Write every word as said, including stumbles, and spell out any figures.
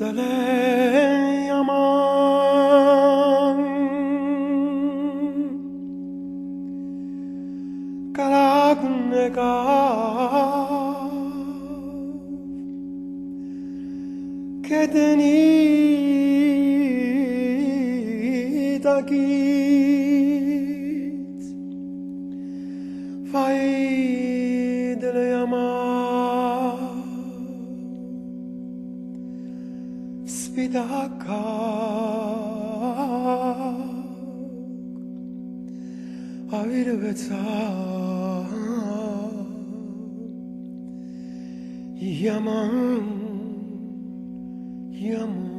Dale a man, calac negà, che tenita chi, fai dele a man. Spitaca a virgeza, iaman, iaman.